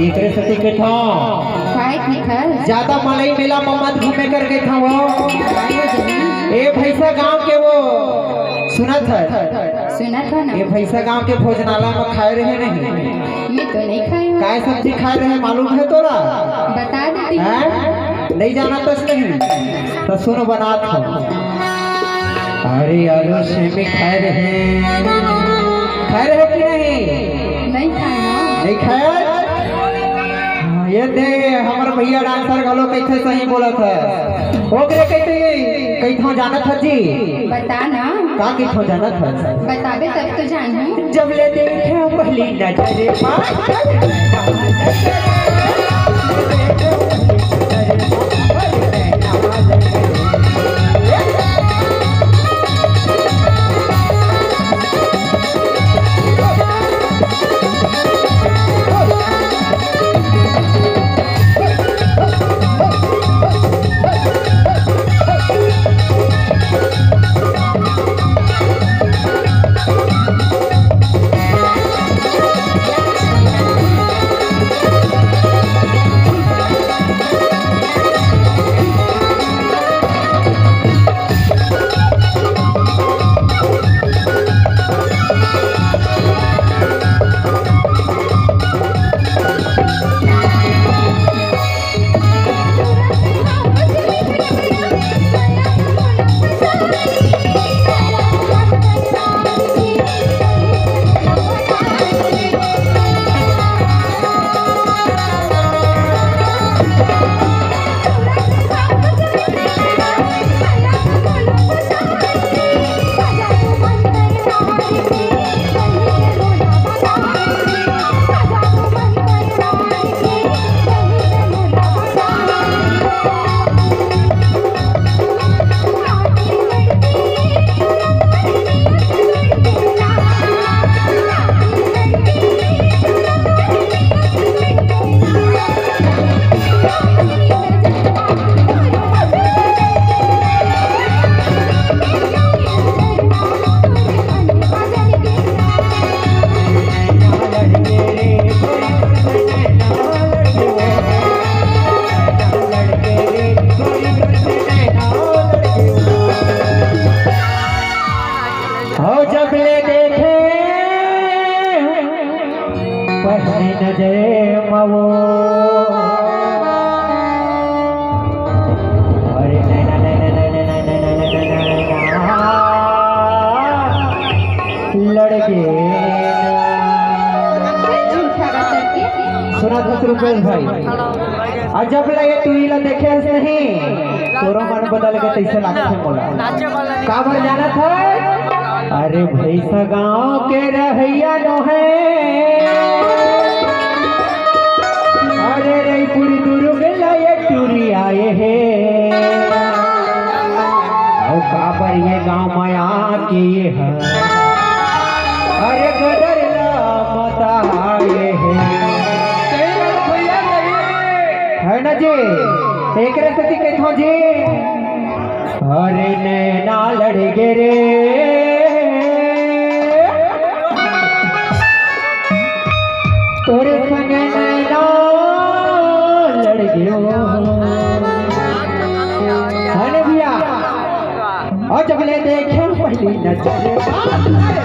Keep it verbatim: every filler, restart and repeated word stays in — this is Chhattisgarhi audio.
एकरे सेती कहिथंव, काय ठीक है? ज्यादा मलई मेला म मत घूमे कर कहिथंव वो। काय हो जनी? ए भैंसा गांव के वो सुनत है। सुनत हो ना? ए भैंसा गांव के भोजनालय म खाए रहे नहीं? मैं तो नहीं खाए हूँ। काय सब्जी खाए रहे मालूम है तोला? बता देती हूँ। हैं? नहीं जानत हस नहीं? तो सुन बनात हंव। अरे आलू सेमी खाए रहे, खाए रहे कि नहीं? नहीं खाए हो। नहीं खाए? हाँ, ये दे, हमर भैया डांसर घलो कहिथे सही बोलत है। ओकरे कहिथे, कहिथंव जानत हस जी? बता ना। का कहिथंव जानत हस? बताबे तब तो जानहूँ। जब ले देखे पहली नजर मा। हो जब ले देखे पहली नजर मा वो। अरे नैना, नैना, नैना, लड़के। झूठा बात करके। सुना था रुपेश भाई, अउ जब ले ये टूरी ला देखे हस नहीं, तोरो मन बदल के तइसे लागथे मोला। काबर जानत हस? अरे भैंसा गांव के रहइया नोहे। अरे रईपुर दुर्ग ला ये टूरी आए हे। अउ काबर ये गांव म आके ये ह अरे गदर ला मताए हे। सही बात भैया, सही। है ना जी? एकरे सेती कहिथंव जी, अरे नैना लड़ गे रे, तोरे संग नैना लड़ गे। है ना भैया? अउ जब ले देखे पहली नजर मा।